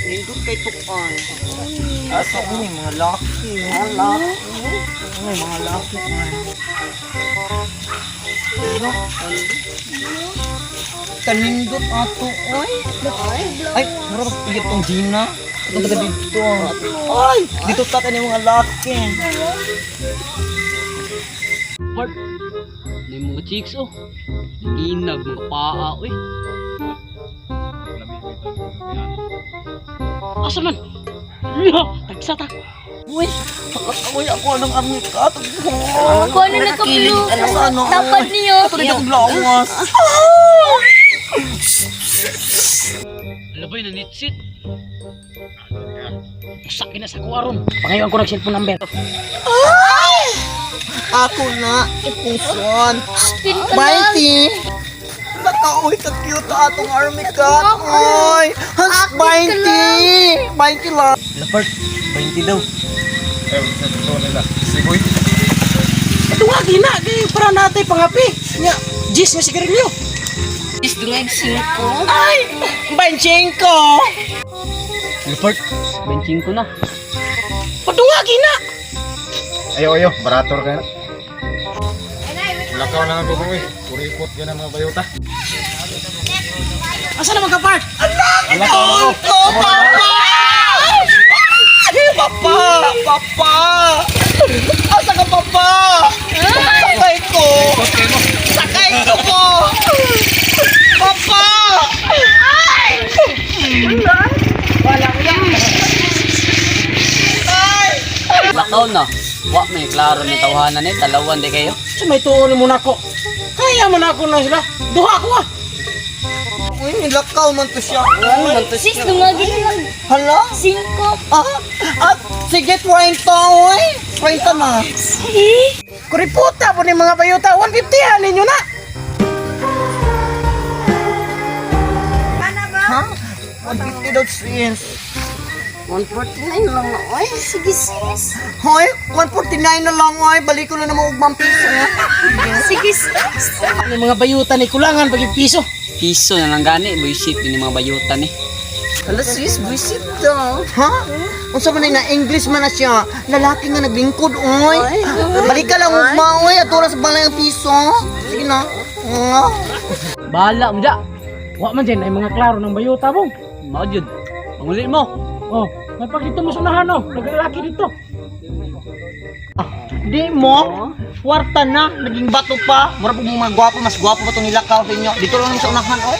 Nindot kay tukan. Asa ko ni mga laki, mga laki. Ay, mga laki. Ano? Kanindot ato, oy. Ay, mura ba iyot tong Gina? Itong taga dito. Ay, dito ta kani mga laki. Part. May mga chicks oh. Inag mga paa oy. Asa man? Ya, tagsa ta. Uy, uy, ako anong aming kat. Ako ano nakapilo. Ano, ano? Dapat niyo. Ito rin akong lawas. Ano ba yun, nanitsit? Usak na sa kuwaron. Pangayon ko ng cellphone number. Ako na, ipuson. Pin ka lang. Mighty! Naka, uy, ka-cute atong army cat, oy! Hans, Akin ka 20! 20 lang. Lapart, 20 daw. Eh, sa totoo nila. Sigoy. Ito nga gina, kay para natay pangapi. Nya, jis nga sigarilyo. Is dungay singko. Ay! 25! Lapart, 25 na. Padunga gina. Ayo, ayo. Barator ka na. Lakaw na nga ko eh. Kuripot ka na mga bayota. Asa naman ka part? Lakaw na ko. Oh, papa! Ay, papa! Papa! Asa ka, papa? Sakay ko! Sakay ko po! Papa! Ay! Lakaw na. Wa may klaro ni tawhanan ni talawan di kayo. Sa may tuon mo nako. Kaya man ako na sila. Duha ko ah. Uy, nilakaw man to siya. Sis, dungagin lang. Hala? Singko. Ah, ah, sige, 20, oy. 20 na. Kuriputa po ni mga bayuta. 150 ha ninyo na. Ha? 150 daw sis. 149 lang na. Oy, sige sis. Hoy, 149 na lang, oy. Balik ko na naman og piso. Sige sis. Ano mga bayuta ni kulangan pag piso. Piso na lang gani, buisit din mga bayutan ni. Hala sis, buisit daw. Ha? Unsa man na English man na siya. Lalaki nga naglingkod, oy. Balik ka lang ugma, oy. Ato ra sa balay ang piso. Sige na. Ah. Bahala mo da. Wa man dyan ay mga klaro ng bayuta mo. Mao jud. Panguli mo. Oh, may pag dito mo sunahan oh. Naglalaki dito. Di mo. Kwarta na, naging bato pa. Mura po mga gwapo, mas gwapo pa itong nilakaw sa inyo. Dito lang sa unahan, oy.